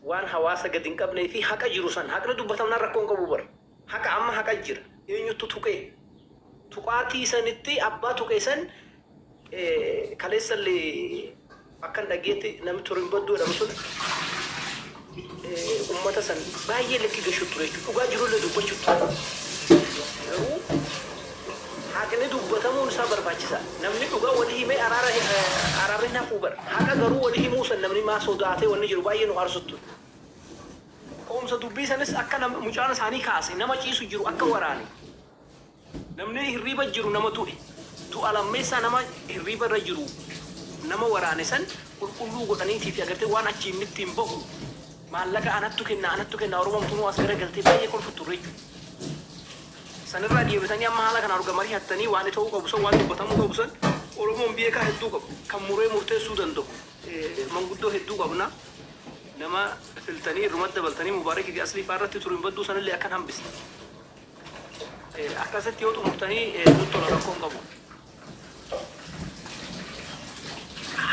Waan hawaasa gad hin qabnee fi haqa jiru san haqni dubbatamnaan rakkoo hin qabu bar. Haqa amma haqa jira. Eenyuttu tuqee? Tuqaatii sanitti abbaa tuqe san kaleessallee akkan dhageetti namni Turinbadduu jedhamu sun ummata san baay'ee likki gashu ture jechuudha. Dhugaa jirullee dubbachuu ture. Garuu haqni dubbatamuun isaa barbaachisaa. Namni dhugaa wali himee araara araarri hin hafuu bar. Haqa garuu wali himuu san namni maa sodaatee wanni jiru baay'ee nu aarsu ture. Ka'umsa dubbii sanis akka mucaan isaanii kaase nama ciisu jiru akka waraane. Namni hirriiba jiru nama du'e. Du'a lammeessaa nama hirriiba irra jiru nama waraane san qulqulluu godhaniitii fi agartee waan achii inni ittiin bahu maallaqa anattu kenna anattu kenna Oromoon tunuu as garagaltee baay'ee kolfu turre jechuudha. Sanirraa deebitanii amma haala kanaan erga mari'attanii waan ta'uu qabu san waan dubbatamuu qabu san Oromoon beekaa hedduu qabu kan muree murteessuu danda'u manguddoo hedduu qabna. Nama filtanii irrumatti dabaltanii Mubaarakii fi Aslii fa'aa irratti turu hin badduu sanillee akkan hambisne. Akkasitti yoo xumurtanii nutti tola rakkoo hin qabu.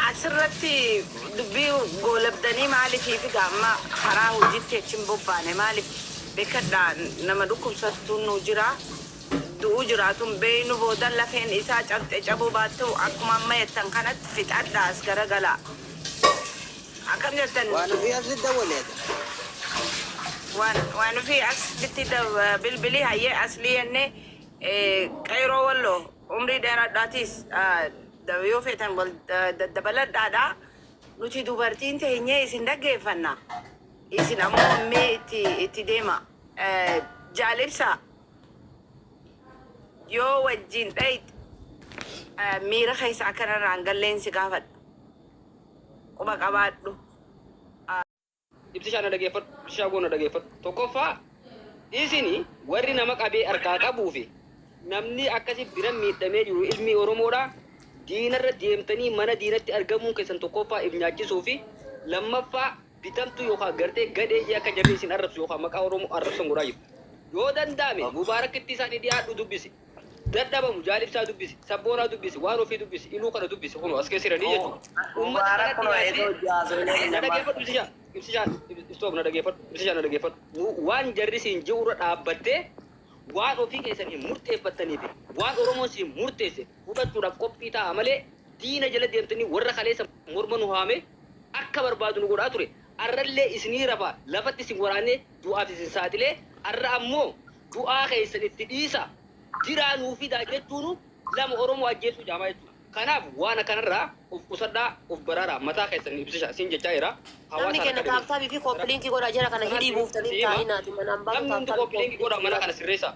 Asirratti dubbii goolabdanii maaliif egaa amma karaa hojiitti achi hin bobbaane? Maaliif beekadhaa, nama dhukkubsattuun nu jira, du'uu jiraatuun beeynu, booda lafeen isaa cabxe cabuu baattu akkuma amma jettan kanatti fixadhaa as garagalaa. Akkam jettan? Waan ofii asli dawwaleeta. Waan ofii aslitti bilbilii hayyee aslii jennee qeyroo walloo umrii dheeradhaatiis yoo feetan wal daddabaladhaadha. Nuti dubartiin teenyee isin dhaggeeffanna. Isin ammoo mee itti deema. Jaalibsa yoo wajjin dhayxe miira keessa akkanarraan galleen si gaafadha. Quba qabaadhu. Ibsishaa na dhageeffadhu. Ibsishaa goo na dhageeffadhu. Tokkoffaa isini warri nama qabee harkaa qabuu fi namni akkasi bira miidhamee jiru ilmi Oromoodha. Diinarra deemtanii mana diinatti argamuun keessan tokkoffaa if nyaachisuu fi lammaffaa bitamtuu yookaan gartee gadhee akka jarri isin arrabsu yookaan maqaa Oromoo arrabsan godhaa jiru. Yoo danda'ame Mubaarakitti isaanii dhiyaadhu dubbisi. Dadhabamu jaalibsaa dubbisi, sabboonaa dubbisi, waan ofii dubbisi, iluu kana dubbisi kunoo as keessa jiranii jechuudha. Uummata Mubaarak kanatti kunoo dhiyaattee eegoo hojii haasofnee na nama. dhageeffadhu ibsishaa, ibsishaa, stop na dhageeffadhu, ibsishaa na dhageeffadhu. Waan jarri siin ji'urra dhaabbattee waan ofii keessan hin murteeffattanii fi waan Oromoon siin murteesse fudhachuudhaaf qophii ta'a malee diina jala deemtanii warra kaleessa morma nu haame akka barbaadu nu godhaa ture. Arrallee isinii rafaa lafatti isin waraanee du'aaf isin saaxilee arra ammoo du'aa keessan itti dhiisa jiraa nuu fidaa jechuunu lama Oromoo ajjeesuu jaamaa jechuudha. Kanaaf waan akkanarraa of qusadhaa, of baraaraa, mataa keessan ibsisha siin jechaa jira. Namni Hawaasa keenya harka deemu. tap tapii fi copy linkii godhaa jara kana hidhii buuftanii Siima. taa'inaati manaan baatu Namni hundi tap tapii copy linkii godhaa mana kana sirreessa.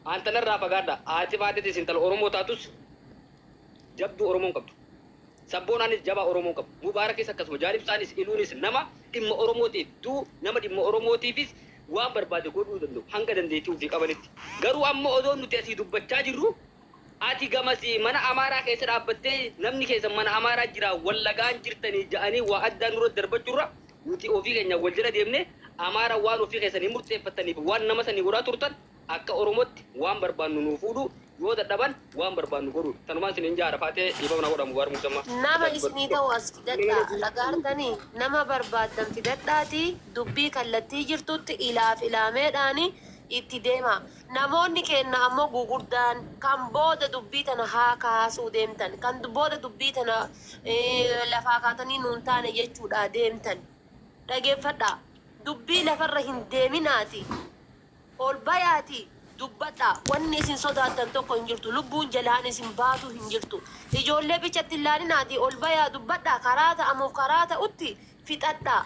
Aantanarraa fagaadha. Haati faatetis intala Oromoo taatus jabduu Oromoon qabdu. Sabboonaanis jabaa Oromoon qabu. Mubaarakis akkasuma Jaalibsaanis Iluunis nama dhimma Oromootiif du'u nama dhimma Oromootiifis waan barbaade godhuu danda'u hanga dandeettii ofii qabanitti. Garuu amma odoo nuti asii dubbachaa jirru ati gamasii mana Amaaraa keessa dhaabbattee namni keessan mana Amaaraa jira wallagaan jirtanii ja'anii waa addaa nurra darbachuurra nuti ofii keenya wal jala deemnee Amaara waan ofii keessanii murteeffattaniif waan nama sanii godhaa turtan akka Oromootti waan barbaannu nuu fuudhu yoo dadhaban waan barbaannu godhu. Tanumaan isin jaara faatee dhiifama na godhamu Mubaarak Musammaa. Nama isinii ta'u as fidadhaa. Dhagaartanii nama barbaaddan fidadhaatii dubbii kallattii jirtutti ilaaf ilaameedhaani itti deema. Namoonni keenna ammoo gugurdaan kan booda dubbii tana haa kaasuu deemtan. Kan booda dubbii tana lafaa kaatanii nuun taane jechuudha deemtan. Dhageeffadhaa. Dubbii lafarra hin deeminaati. Ol bayaatii dubbadhaa. Wanni isin sodaattan tokko hin jirtu. Lubbuun jalaan isin baatu hin jirtu. Ijoollee bichatti hin laalinaatii ol bayaa dubbadhaa. Karaa ta'amuuf karaa ta'utti fixadhaa.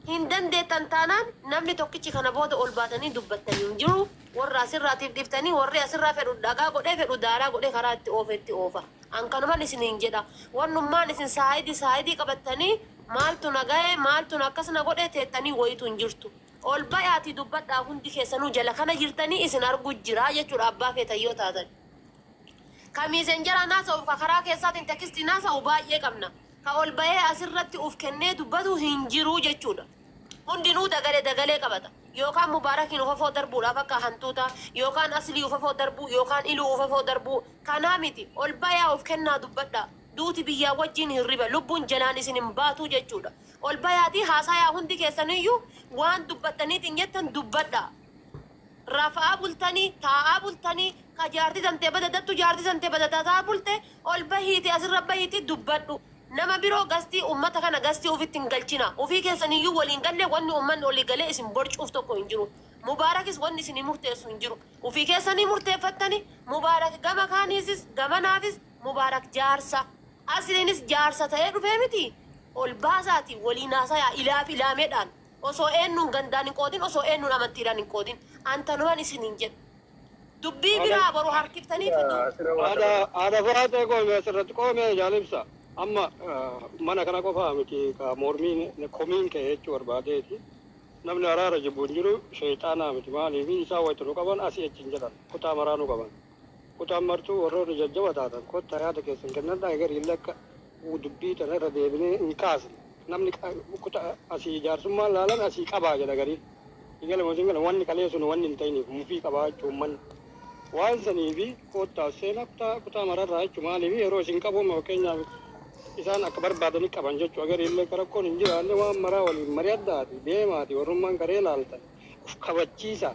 Hin dandeettan taanaan namni tokkichi kana booda ol baatanii dubbattan hin jiru. Warra asirraatiif dhiftanii warri asirraa fedhu dhagaa godhee fedhu daaraa godhee karaa itti oofe itti oofa. An kanuman isiniin jedha. Wannummaan isin saayidii saayidii qabattanii maaltu na gahe maaltu na akkas na godhe teettanii wayitu hin jirtu. Ol bayaatii dubbadhaa hundi keessanuu jala kana jirtanii isin argu jira jechuudha abbaa feetan yoo taatan. Ka messengeraan haasa'uuf ka karaa keessaatiin textiin haasa'u baay'ee qabna. Ka ol bahee asirratti uf kennee dubbatu hin jiru jechuudha. Hundinuu dagalee dagalee qabata. Yookaan Mubaarakiin ufafoo darbuudhaaf akka hantuutaa, yookaan Aslii ufafoo darbuu, yookaan Iluu ufafoo darbuu. Kanaa miti. Ol bayaa uf kennaa dubbadhaa. Duuti biyyaa wajjin hirriba lubbuun jalaan isin hin baatu jechuudha. Ol bayaatii haasayaa hundi keessaniyyuu waan dubbattaniitiin jettan dubbadha. Rafaa bultanii taa'aa bultanii ka jaartii tantee badadattu jaartii tantee badadataa bulte ol bahiiti asirra bahiiti dubbadhu. Nama biroo gastii ummata kana gastii ofitti hin galchina. Ofii keessaniyyuu waliin galle wanni ummanni olii galee isin borcuuf tokko hin jiru. Mubaarakis wanni isinii murteessu hin jiru. Ofii keessanii murteeffattani Mubaarak gama kaaniisis gama naafis Mubaarak jaarsa. Asliinis jaarsa ta'ee dhufee miti. Ol baasaati waliin haasayaa ilaaf ilaameedhaan. Osoo eenyuun gandaan hin qoodin osoo eenyuun amantiidhaan hin qoodin. Antanumaan isiniin jedhu. Dubbii biraa boru harkiftanii fidu. Haadha furaatee qoome asirratti qoome jaalibsa. Amma mana kana qofaa miti ka mormiin komiin ka'e jechuu barbaadeeti. Namni araara jibbu hin jiru sheexaanaa miti maaliif isaa wayita nu qaban asii achi hin jedhan kutaa maraa nu qaban. Kutaan martuu warroonni jajjaba taatan kottaa yaada keessan kennadhaa egar akka dubbii tana irra deebinee hin kaasne. Namni kutaa asii jaarsummaan laalan asii qabaa jedha gariin. Ingala mootiin gala wanni kalee sun wanni hin ta'iniif mufii qabaa jechuun manni. Waan saniifi kottaa seenaa kutaa kutaa mararraa jechuun maaliif yeroo isin qabu fakkeenyaaf isaan akka barbaadanii qaban jechuudha. Agar illee rakkoon hin jiraanne waan maraa waliin mari'adhaati deemaati warrummaan karee laaltan of kabachiisa.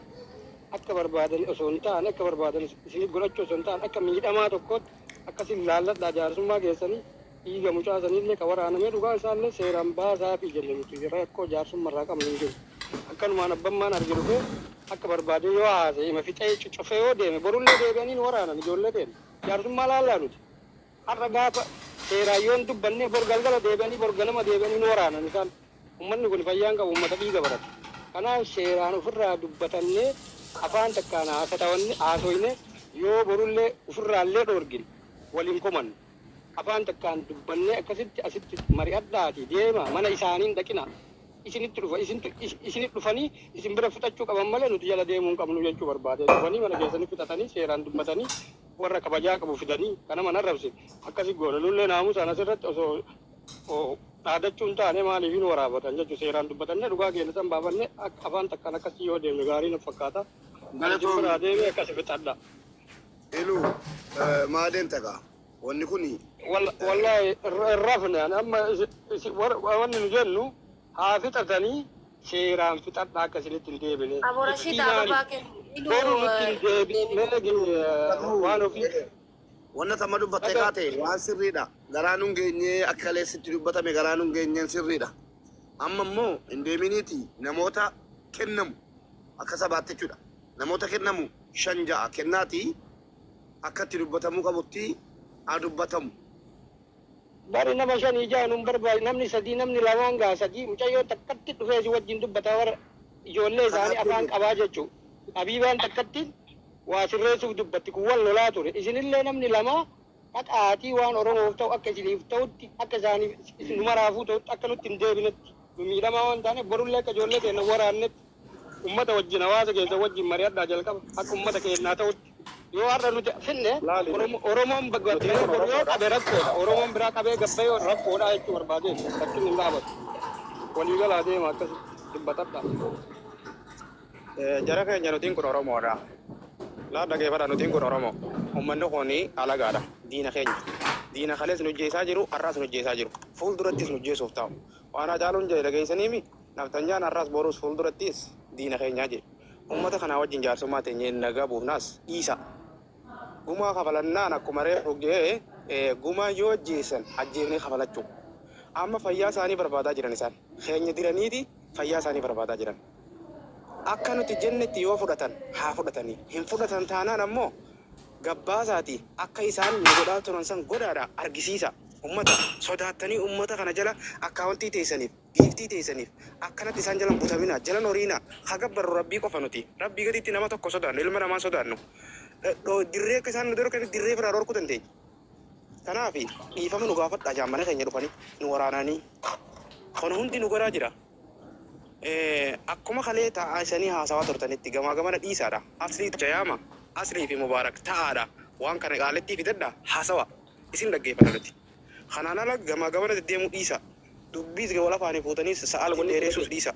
Akka barbaadan osoo hin taane akka barbaadan isinif godhachuu osoo hin taane akka miidhamaa tokkootti akkasin laalladhaa jaarsummaa keessanii dhiiga mucaa saniillee ka waraanamee dhugaa isaallee seeraan baasaafi jenne nuti rakkoo jaarsummarraa qabnu hin jiru. Akkanumaan abbammaan arge dhufee akka barbaade yoo haase ima fixee cuccufee yoo deeme borullee deebi'anii nu waraanan ijoollee deeme jaarsummaa laallaa nuti. Har'a gaafa seeraan yoon dubbannee bor galgala deebi'anii bor ganama deebi'anii nu waraanan isaan. Uummanni kun fayyaan qabu uummata dhiiga barate. Kanaaf seeraan ofirraa dubbatannee afaan takkaan haasoyne yoo borullee ofirraallee dhoorgine waliin komannu. Afaan takkaan dubbannee akkasitti asitti mari'adhaati deema mana isaaniin dhaqina. Isinitti dhufa isinit dhufanii isin bira fixachuu qaban malee nuti jala deemuu hin qabnu jechuu barbaade. Dhufanii mana keessanii fixatanii seeraan dubbatanii warra kabajaa qabu fidanii kana mana arrabse akkasi goona lullee naamusaan asirratti osoo dhaadachuu hin taane maaliif hin waraabatan jechuu seeraan dubbatannee dhugaa keenya san baafannee afaan takkaan akkasii yoo deemne gaarii na fakkaata. Isin biraa deemee akkasi fixadha. Elu maa deemta gaa? Wanni kuni Wallahi hin rafne ani amma wanni nu jennu haa fixatanii seeraan fixadha akka isinitti hin deebine. Abo Rashid ababaa kennu. Boru nutti hin deebine waan ofii. Wanna tamma dubbatte kaate waan sirriidha. Garaa nun geenyee akka kaleessitti dubbatame garaa nun geenyeen sirriidha. Amma immoo hin deeminiiti namoota kennamu akka sabaatti jechuudha. Namoota kennamu 5 6 kennaati akka itti dubbatamuu qabutti haa dubbatamu. Bari nama 5 ijaan nun barbaadu namni 3 namni 2 gaa 3 mucayyoo takkatti dhufee si wajjin dubbataa warra ijoollee isaanii afaan qabaa jechuudha. Abiibaan takkatti waa sirreessuuf dubbatti kun wal lolaa ture. Isinillee namni 2 dhaqaatii waan Oromoof ta'u akka isiniif ta'utti akka isaaniif isin maraafuu ta'utti akka nutti hin deebinetti nu miidhamaa waan taaneef borullee akka ijoollee keenya waraannetti ummata wajjin hawaasa keessa wajjin mari'adhaa jalqaba akka ummata keenyaa ta'utti. Yoo har'a nuti finne Oromoon boru yoo qabe rakkoodha. Oromoon biraa qabee gabbee yoo rakkoodha jechuu barbaadee rakkinni hin dhaabatu. Waliigalaa deema akkas dubbatadha. Jara keenya nutiin kun Oromoodha. Laa dhageeffadha nutiin kun Oromoo. Uummanni kun alagaadha. Diina keenya. Diina kalees nu jeesaa jiru, har'aas nu jeesaa jiru. Fuuldurattis nu jeesuuf taa'u. Waan Hacaaluun jedhe dhageessaniimi naftanyaan har'aas boruus fuuldurattis diina keenyaa jedhe. Uummata kanaa wajjin jaarsummaa teenyee nagaa buufnaas dhiisa. Gumaa kafalannaan akkuma reefu ga'ee gumaa yoo ajjeessan ajjeefnee kafalachuu. Amma fayyaa isaanii barbaadaa jiran isaan. Keenya diraniiti fayyaa isaanii barbaadaa jiran. Akka nuti jennetti yoo fudhatan haa fudhatanii. Hin fudhatan taanaan ammoo gabbaasaati akka isaan nu godhaa turan san godhaadha argisiisa. Uummata sodaattanii uummata kana jala akkaawwantii teessaniif giiftii teessaniif akkanatti isaan jalan butamina jalan horiina haa gabbarru rabbii qofa nuti. Rabbii gaditti nama tokko sodaannu ilma namaa sodaannu. Dirree akka isaan nu dorkan dirree biraa dhorkuu dandeenya. Kanaaf dhiifama nu gaafadhaa jaammana keenya dhufanii nu waraananii. Kun hundi nu godhaa jira. Akkuma kalee taa'aa isanii haasawaa turtanitti gamaa gamana dhiisaadha. Aslii jayaama Aslii fi Mubaarak ta'aadha. Waan kana qaalittii fidadha haasawa isin dhaggeeffata nuti. Kanaan ala gamaa gamana deddeemuu dhiisa. Dubbiis wal afaanii fuutaniis sa'aal dheeressuus dhiisa.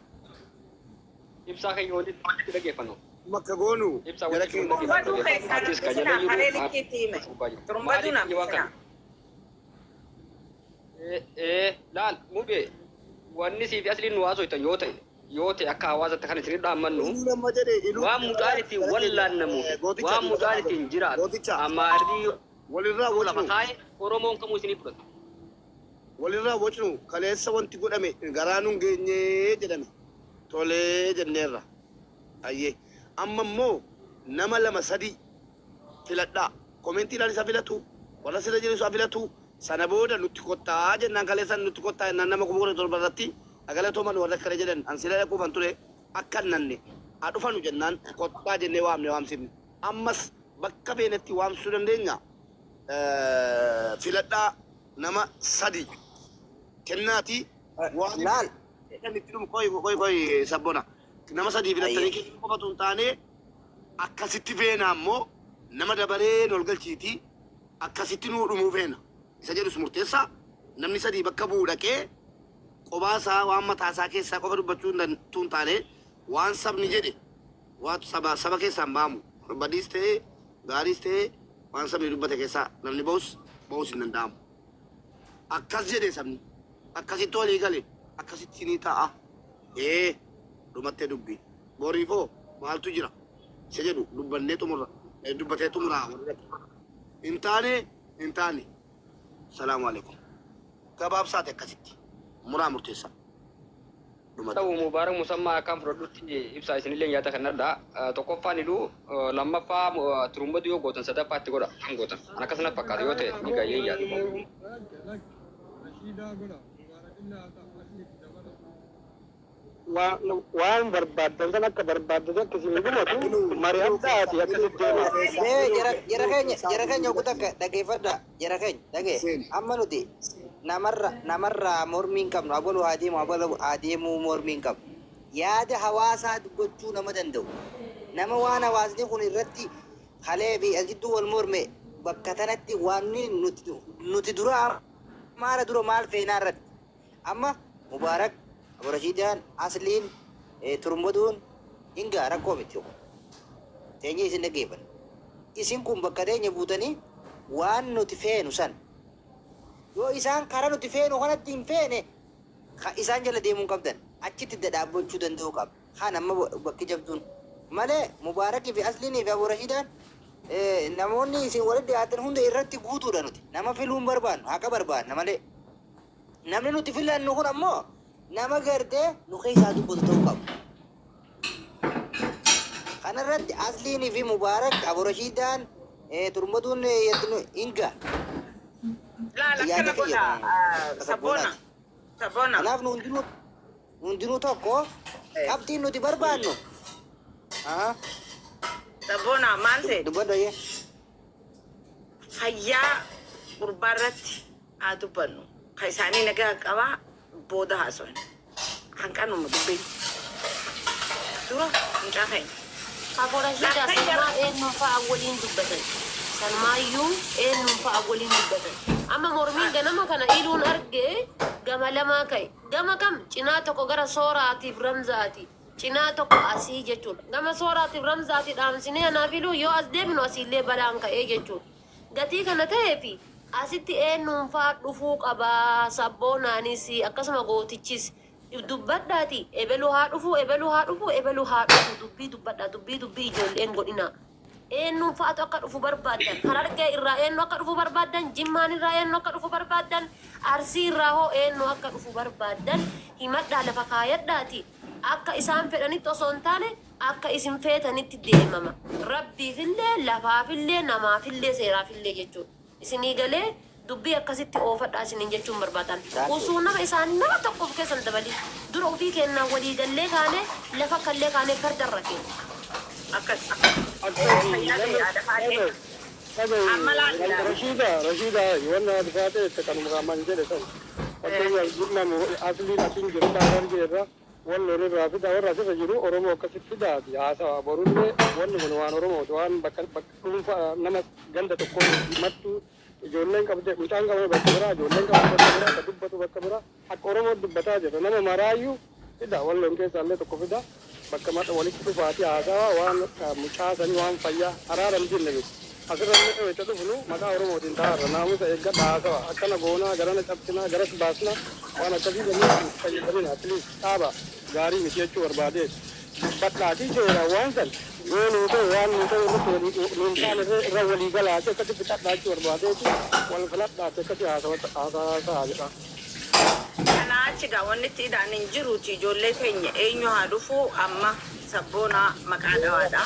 Ibsaa keenya walitti dhaggeeffannu. Makka goonu Ibsaa jara walitti keenya. Turbaduu keessaa Atis ka namtisinaa jala haree jiru likkiitti hime. gubbaa jiru. Turbaduu Maaliif waan namtisinaa. kana? Laal mube, wanni siif asliin nu haasoytan yoo ta'e akka hawaasatti kan isin dhaammannu Iluu nama jedhe iluu. waan mucaan ittiin wallaannamu, Gooticha, waan mucaan ittiin jiraatu Gooticha. Amaarrii Walirraa lafa wacnu. taa'e Oromoon kamuu isinii fudhata. Walirraa wacnu. Kaleessa wanti godhame garaa nun geenyee jedhame. Tolee jenneerra. Ayyee. Amma immoo nama lama sadi filadhaa. Koomentiidhaan isa filatu. Warra sirra jiru isa filatu. Sana booda nutti kottaa jennaan, kaleessa nutti kottaa jennaan, nama 17,000 irratti agalatooman warra akkana jedhan an sila dhaquufan ture akka nanne haa dhufanu jennaan, kottaa jennee waamne, waamsifne. Ammas bakka feenetti waamsisuu dandeenya. Filadhaa, nama sadi kennaati. Waan Laal. kan itti dhumu, qoy qoy qoy, sabbona, nama sadii filattanii kennuu qofatu hin taane, akkasitti feena ammoo nama dabaree ol galchiiti, akkasitti nuu dhumuu feena isa jedhus murteessaa. Namni sadii bakka bu'u dhaqee qobaasaa waan mataasaa keessaa qofa dubbachuu hin taane, waan sabni jedhe, waan saba keessaa hin baamu, badiis ta'ee gaariis ta'ee, waan sabni dubbate keessaa namni bahus hin danda'amu. Akkas jedhe sabni, akkasitti walii gale, akkasitti ni ta'a. Ee, dhumattee dubbii. Boriifoo maaltu jira isa jedhu dubbannee xumurra, dubbatee xumuraa. Hin taane, hin taane. Salaamu alaikum. Gabaabsaate akkasitti muraa murteessaa. Dhumate. Ta'u Mubaarak Musammaa akkaan fudhadhutti ibsaa isinillee nyaata kennadha. Tokkoffaan iluu, lammaffaa turumbatu yoo gootan, sadaffaatti godha kan gootan. An akkasuma fakkaata yoo ta'e ni gayyee yaadu. Rashiidaa godha. Mubaarakillee haa ta'u, asliitti dabala. Waan barbaaddan san akka barbaaddan akka isin dhumatu mari'adhaati akkasitti deema. Mee jara keenya ogu takka dhageeffadha, jara keenya dhagee. Amma nuti namarraa mormii hin qabnu. Abalu haa deemu, abalu haa deemuu, mormii hin qabnu. Yaada hawaasaa dubbachuu nama danda'u, nama waan hawaasni kun irratti kalee fi as gidduu wal morme, bakka tanatti waan nuti dura maala dura maal feenaa irratti amma Mubaarak, Abu Rashiidaan, Asliin, Turumbaduun hingaa rakkoo miti. Teenya isin dhaggeeffanna. Isin kun bakka teenya buutanii waan nuti feenu san, yoo isaan karaa nuti feenu kanatti hin feene, isaan jala deemuu hin qabdan, achitti dhaabbachuu danda'uu qaba. Kan amma bakki jabduun malee Mubaarakii fi Asliinii fi Abu Rashiidaan, namoonni isin walitti dhiyaatan hunda irratti guutuudha. Nuti nama filuu hin barbaannu, haqa barbaanna malee. Namni nuti filannu kun ammoo nama gartee nu keessaa dubbatu ta'uu qaba. Kanarratti Asliinii fi Mubaarak, Abu Rashiidaan, Turmbaduun hinga. Laal Yaada akkana kiyya godha kun akka sabboona. saboonaati. Sabboona. Kanaaf nu hundinuu tokko qabxiin nuti barbaannu. Sabboona maal ta'e? Dubbadhu ayyee. Fayyaa gurbaa irratti haa dubbannu. Ka isaanii nagaa qabaa booda haasofna. Hanqanuma dubbiin. Dura mucaa keenya. Abu Rashiidaa, sanumaa eenyuun fa'a waliin dubbatan? Sanumaayyuu eenyuun fa'a waliin dubbatan? Amma mormiin ganama kana iluun argee gama lamaa ka'e. Gama kam? Cinaa tokko gara sooraatiif ramzaati. Cinaa tokko asii jechuudha. Gama sooraatiif ramzaati dhaamsinee anaaf iluu yoo as deebinu asiillee balaan ka'ee jechuudha. Gatii kana ta'eefi asitti eenyuun fa'a dhufuu qabaa? Sabboonaanis akkasuma gootichis dubbadhaati, ebelu haa dhufu, ebelu haa dhufu, ebelu haa dhufu. Dubbii dubbadhaa, dubbii dubbii ijoolleen godhina. Eenyuun fa'atu akka dhufu barbaaddan? Harargee irraa eenyu akka dhufu barbaaddan? Jimmaan irraa eenyu akka dhufu barbaaddan? Arsii irraa hoo eenyu akka dhufu barbaaddan? Himadhaa, lafa kaayadhaati. Akka isaan fedhanitti osoo hin taane, akka isin feetanitti deemama. Rabbiifillee, lafaafillee, namaafillee, seeraafillee jechuudha. Isinii galee? Dubbii akkasitti oofadhaa isiniin jechuun barbaadan. Osoo nama isaanii nama tokko of keessan dabalii, dura ofii kennaa walii gallee kaane, lafa kallee kaane, fardarra keenya. Akkas. Akkasi. Fayyaa ta'e haadha faatee. Amma laal. Rashiida, Rashiida, wanna ati faatee itti kanuma qaamaan jedhe san. Fakkeenyaaf Jimma asliin asin jirta, Harargee irra Walloon irraa fida, warra asirra jiru Oromoo akkasitti fidaati haasawa. Borullee wanni kun waan Oromooti, waan bakka dhuunfaa nama ganda tokkoo mattuu. Ijoolleen qabde, mucaan qabame bakka biraa, ijoolleen qabame bakka biraa, ka dubbatu bakka biraa. Akka Oromoo dubbataa jirra. Nama maraayyuu fida, Walloon keessaa illee tokko fida, bakka walitti dhufaati haasawa waan mucaa sanii, waan fayyaa araaram jenne miti. Asirra illee itti dhufnu maqaa Oromootiin taa'arra naamusa eeggadha haasawa akkana goonaa garana cabsinaa garas baasnaa waan akkasii jennee hin fayyadamina, please dhaaba, gaarii miti jechuu barbaadeeti. Dubbadhaatii seera waan san yoo nuu ta'e waan nuu ta'e irratti walii nuun taane irra walii galaati akkasi fixadhaa jechuu barbaadeeti, wal filadhaati akkasi haasawa haasaa jedha. Kanaa achi gaa wanni itti ida'an hin jiruuti ijoollee teenya eenyu haa dhufuu amma sabboonaa maqaa dhawaadha.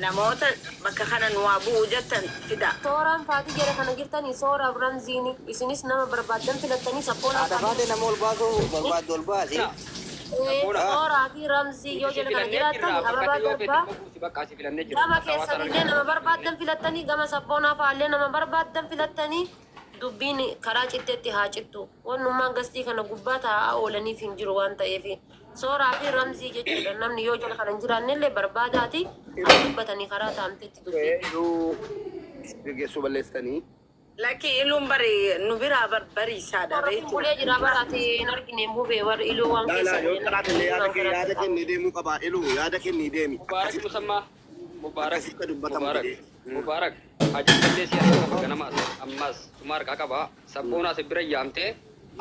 Namoota bakka kana nu haa bu'u jettan fidaa. Sooraan faatii jara kana jirtanii sooraaf ramziini isinis nama barbaaddan filattanii sabboonaa Haadha faatii faatee nama ol baasuu barbaaddu ol baasi. Sabboona. Sooraa fi ramzii yoo Nuti si jala kana filannee jiraattan jirra. Bakka ababaa ati yoo feete darbaa immoo buusi, bakka si filannee jirra. gama Bakka hawaasa keessanillee nama barbaaddan filattanii gama sabboonaa fa'aallee nama barbaaddan filattanii dubbiin karaa cittetti haa cittu. Wannummaan gastii kana gubbaa taa'aa oolaniif hin jiru waan ta'eef. Sooraa fi ramzii jechuudha. Namni yoo jala kana hin jiraannellee barbaadaati haa dubbatanii karaa taa'amtetti dubbiin. Iluu geggeessuu balleessitanii. Lakki, iluun bari nu biraa bar bariisaadha Warra beektu. bulee jira baraati hin argine mubee warri iluu waan Laa keessa laa, yoo bulee xalaat illee yaada waan kee karaa yaada kennee deemuu qaba. Iluu yaada kennii deemi. Mubaarak Akkasitti Musammaa. Mubaarak. akkasitti dubbatamu Mubaarak. jedhee. Mubaarak. Ajallee si harka qaba ganamaas ammas suma harkaa qaba. Sabboonaa si bira yaamtee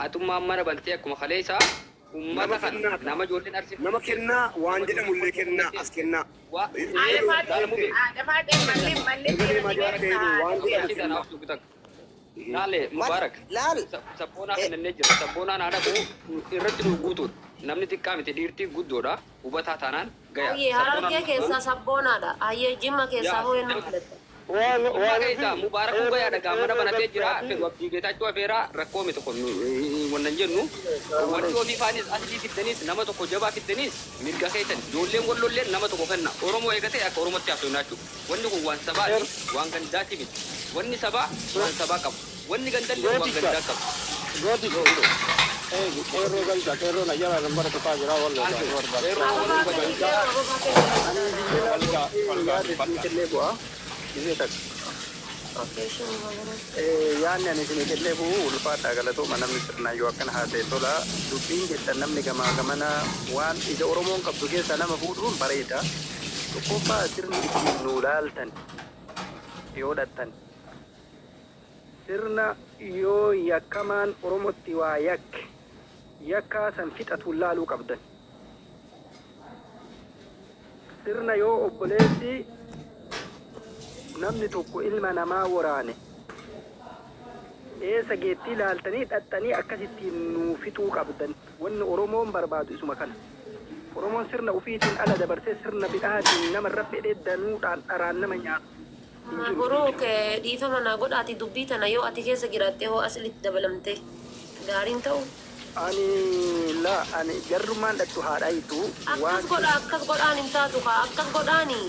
atummaan mana bantee akkuma kaleessaa ummata Nama kana kennaa nama ijoolleen arsi nama kennaa waan jedhamullee kennaa as kennaa. Waa Haadha faatee laala mubee. Haadha faatee malli malli Erga seera deemaa ni jira beektaa ta'e waan haadha jedhamu Achi kennaa. tanaaf tuqxan. Laale Mal Mubaarak. laal Sabboonaa kennannee jira. Sabboonaan haadha koo irratti nu guutuudha. Namni xiqqaa miti, dhiirtii guddoodha. Hubataa taanaan gaya. Hayyee Sabboonaan Harargee nu keessaa sabboonaadha. Hayyee Jimma keessaa Yaa hoo eenyu filatta? Waan Jimma waan keessaa Mubaarakuu gayaadha gaa mana banatee jira. Fedhu Abdii Geetaachoo afeeraa rakkoo miti kun wannan jennu. Wanti ofii faanis asii fiddaniis nama tokko jabaa fiddaniis mirga keessan ijoolleen wallolleen nama tokko kenna. Oromoo eegatee akka Oromootti haasofnaa jechuudha. Wanni kun waan sabaati, waan gandaati miti. Wanni sabaa waan sabaa qabu. Wanni gandallee waan Gooticha gandaa qabu. Gooticha eegi qeerroo galcha, qeerroon ayyaana nambara tuqaa jira walloo Thank you. barbaada. Qeerroo Ababaa walloo kenni galcha. qeerroo ababaa kenni. Ani biyya Walgaa walgaa yaada isinii dubbadha. kennee bu'a. Gisee takka. Okay, shini magana. Yaadni ani isinii kennee bu'u, ulfaadhaa galatooma, namni sirnaan yoo akkana haasa'e tola. Dubbiin jettan namni gamaa gamana waan ija Oromoon qabdu keessaa nama fuudhuun bareeda. Tokkoffaa, sirni ittiin nuu laaltan yoo dhattan sirna yoo yakkamaan Oromotti waa yakke yakkaa san fixatuun laaluu qabdan. Sirna yoo obboleessi namni tokko ilma namaa waraane eessa geettii laaltanii dhaxxanii akkasittiin nuu fixuu qabdan. Wanni Oromoon barbaadu isuma kana. Oromoon sirna ufiitiin ala dabarsee sirna bidhaatiin nama irra fedhee danuudhaan dharaan nama nyaatu hin jiru. Buruuk, dhiifama naa godhaati, dubbii tana yoo ati keessa jiraatte hoo aslitti dabalamte gaariin ta'u. Ani la ani jarrummaan dhattu haa dhayitu waan Akkas godha, akkas godhaan hin taatu kaa akkas godhaani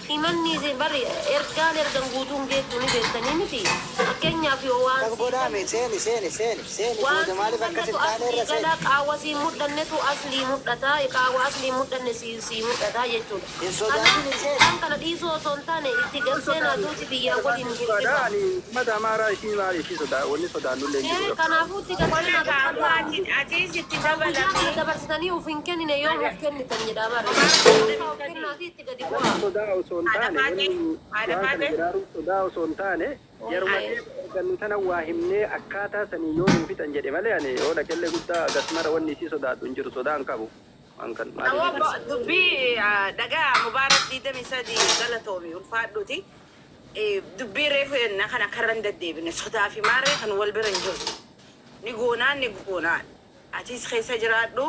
himanni isin bari ergaan ergan guutuun geettu ni beektanii miti. Fakkeenyaaf yoo waan Akkas sii godhaame seeni seeni seeni seeni waan booda sii maaliif akkas mul'atu hin taane aslii irra seeni. gala qaawwa sii mul'annetu aslii mul'ata, qaawwa aslii mul'anne sii sii mul'ata jechuudha. Hin sodaatin, Kanaaf seeni. waan kana dhiisuu osoo hin taane itti Hin galseenaa sodaannu tuuti biyyaa waliin dhugaadha. hirriba. Ani uummata Amaaraa ishii maal ishii sodaa wanni sodaannullee hin jiru. Kanaafuu itti Qonna galseenaa kaammoo dubbadhaa. ati atiis itti Kan guyyaa kana dabalamii. dabarsitanii uf hin kennine yoom uf kennitan jedhaa bara. Mubaarak Of 23. kennaatii itti gadi Wanni bu'aa. sodaa osoo hin Haadha taane faatee wanni haadha waan kana faatee. jiraaruuf sodaa osoo hin taane yeruma Aye. deemu argannu tana waa himnee akkaataa sanii yoo nuu fixan jedhe malee ani yoo dhaqellee guddaa gasmara wanni isii sodaadhu hin jiru, sodaa hin qabu waan kan maaliif. Awwa dubbii dhagaa Mubaarak 23 galatoomi ulfaadhuuti. Dubbii reefu yenna kana karra hin deddeebine sodaa fi maarree kan wal bira hin jiru. Ni goonaan ni goonaan. Atis keessa jiraadhu,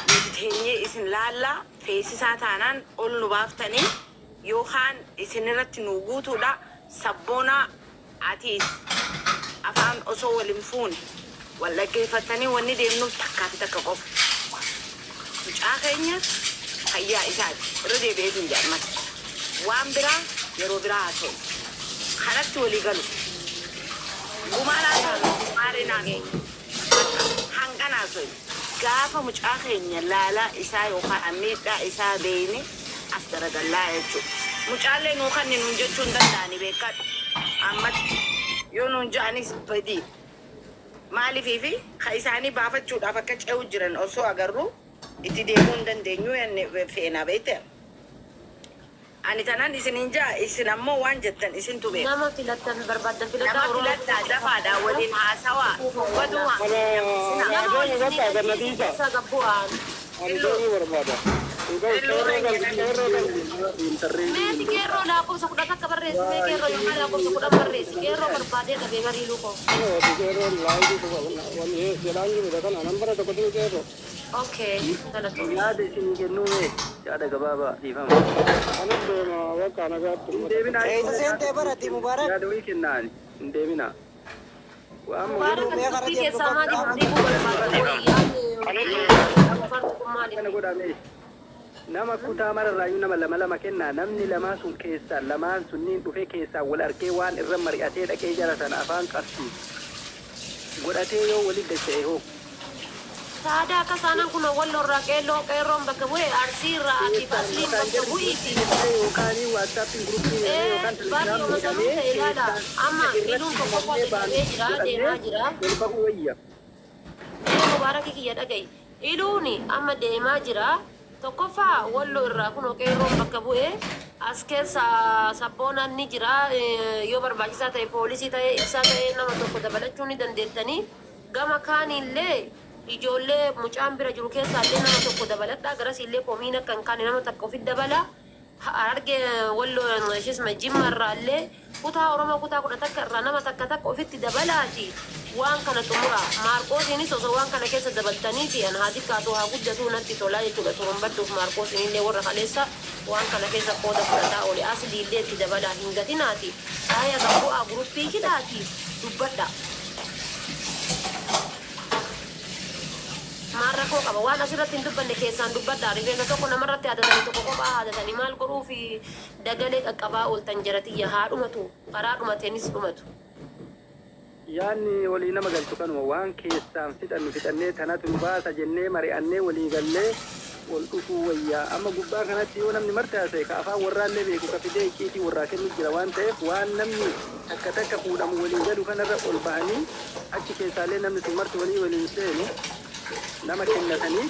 nuti teenyee isin laallaa feesisaa taanaan ol nu baaftanii yookaan isin irratti nu guutuudha. Sabboonaa atiis afaan osoo wal hin fuune wal dhaggeeffattanii wanni deemnuuf takkaa fi takka qofa. Mucaa keenya fayyaa isaati irra deebi'eetiin jedha ammas. Waan biraa yeroo biraa haa ta'u. Kanatti walii galu. Gumaan haasa'u, maareen haasa'u. Bakka hanqan haasa'u. Gaafa mucaa keenya laalaa isaa yookaan miidhaa isaa beeyne as garagallaa jechuudha. Mucaallee nuu kanni nuun jechuu hin danda'ani, beekadhu. Ammatti yoo nuun ja'anis badii. Maaliifii fi ka isaanii baafachuudhaaf akka ce'u jiran osoo agarru itti deemuu hin dandeenyu jenne feena beekte. Ani tanan isinin jaa isin ammoo waan jettan isintu beeka. Nama filattan barbaadan filadhaa Nama Oromoo. filadhaa dafaadhaa waliin haasawaa baduu Ana namsina. Nama wal deemu isinii bakka galchiisu gannatiisa. keessaa gabbu'aan. Ani deemuu barbaada. Qeerroo galti qeerroo galti. Meeti qeerroo lakkoofsa 10 barreessi mee qeerroo yookaan lakkoofsa 10 barreessi qeerroo barbaadee dhabee barii luukoo. Qeerroon laayii wanni jedhaan jiru kana nan bara tokko tuni qeerroo. Okay, galatoomsi. Yaada isinii kennuu mee yaada gabaabaa dhiifama. Anis deema bakka nagaatti Hin uummata. deebinaa Eessa seentee barati Mubaarak? yaada wayii kennaan hin deebinaa. Waan Mubaarak Mee ati karaa dubbii deemtu keessaa qabdu maaliif dhiibuu barbaadda? Qoyi yaadni fartu kun maaliif? kana godhame nama kutaa mararraayyuu nama lama lama kennaa namni lamaa sun keessaa lamaan sunniin dhufee keessaa wal argee waan irra mari'atee dhaqee jara sana afaan qabsiisu godhatee yoo walit dacha'e hoo. Saadaa akka saanaan kun wallorraa qeelloo qeerroon bakka bu'e Arsii irraa atiif Keessaan asliin mataan bakka jarri bu'iiti. gruppii yookaan waatsaappiin gruppii yookaan Baay'ee telegiraamii masanuu jedhamee ta'e ilaala. keessaan Amma irratti iluun tokkoffaa himamnee baanu dadhabee jira godhannee deemaa jira. wal bahuu wayya. Mee Mubaarakii kiyya dhaga'i. Iluuni amma deemaa jira. Tokkoffaa Walloo irraa kunoo qeerroon bakka bu'e. As keessa sabboonaan ni jira. Yoo barbaachisaa ta'e poolisii ta'e ibsaa ta'e nama tokko dabalachuu ni dandeettanii. Gama kaaniillee ijoollee mucaan bira jiru keessaallee nama tokko dabaladhaa. Garasiillee komiin akka hin kaane nama takka ofitti dabala. Harargee Walloo ishisma Jimma irraallee kutaa Oromoo kutaa 11 irraa nama takka takka ofitti dabalaati waan kana xumuraa. Maarqoosiinis osoo waan kana keessa dabaltaniiti an haa xiqqaatuu haa guddatuu natti tolaa jechuudha. Turumbadduuf Maarqoosiinillee warra kaleessa waan kana keessa qooda fudhataa oole Asliillee itti dabalaa hin gatinaati. Dhaaya gad bu'aa guruppii hidhaati dubbadhaa. Maal rakkoo qaba? Waan asirratti hin dubbanne keessaan dubbadhaa. Rifeensa tokko namarratti haadatanii tokko kophaa haadatanii maal godhuufi dagalee qaqqabaa ooltan jara tiyya haa dhumatu karaa dhumateenis dhumatu. Yaanni walii nama galchu kanuma waan keessaan fixannu fixannee tanatu nu baasa jennee mari'annee walii gallee ol dhufuu wayya. Amma gubbaa kanatti yoo namni marti haasa'e ka afaan warraallee beeku ka fidee icciitii warraa kennu jira waan ta'eef waan namni takka takka fuudhamu walii galu kanarra ol bahanii achi keessaallee namni sun marti walii waliin seenu nama kennatanii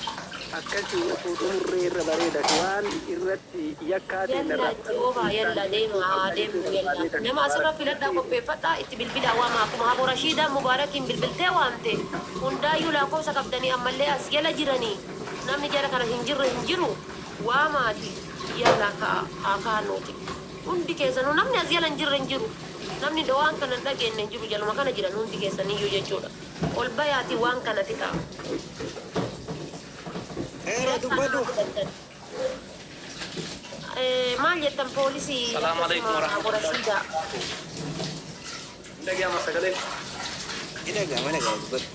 akkasiin osoo xumurree irra bareeda waan irratti yakkaa Yallaa teenna irraa itti oofaa yallaa deema haa deemnu yallaa. Nama asirra filadhaa qopheeffadhaa itti bilbilaa waama akkuma Abu Rashiidaa Mubaarakiin bilbiltee waamte hundaayyuu lakkoofsa qabdanii ammallee as jala jiranii namni jara kana hin jirre hin jiru waamaati yallaa ka'a haa kaanuuti. Hundi keessanuu namni as jala hin jirre hin jiru. Namni waan kana hin dhageenye hin jiru jaluma kana jiran hundi keessaniyyuu jechuudha. Ol bayaati waan kana fixaa. Qeerroo Yakka dubbadhu. nama fudhattan. Maal jettan poolisii Salaamu alaikum akkasuma Abu warahmatullahi Rashiidaa. Hin dhaga'ama sagaleen. Ni dhaga'ama dhaga'ama dubbadhu.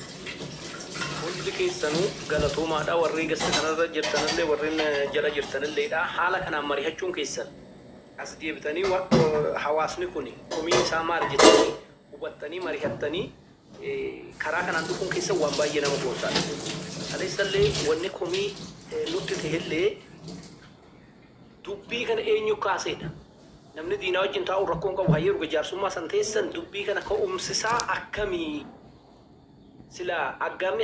Hundi keessanuu galatoomaadha warri gasta kanarra jirtanillee warreen jala jirtanilleedha haala kanaan mari'achuun keessan as deebitanii hawaasni kun komiin isaa maal jettanii hubattanii mari'attanii karaa kanaan dhufuun keessan waan baay'ee nama boonsaadha. Kaleessallee wanni komii nutti ta'ellee dubbii kana eenyu kaaseedha. Namni diinaa wajjin taa'u rakkoo hin qabu hayyee dhuga jaarsummaa san teessan dubbii kana ka'umsisaa akkamii sila aggaammi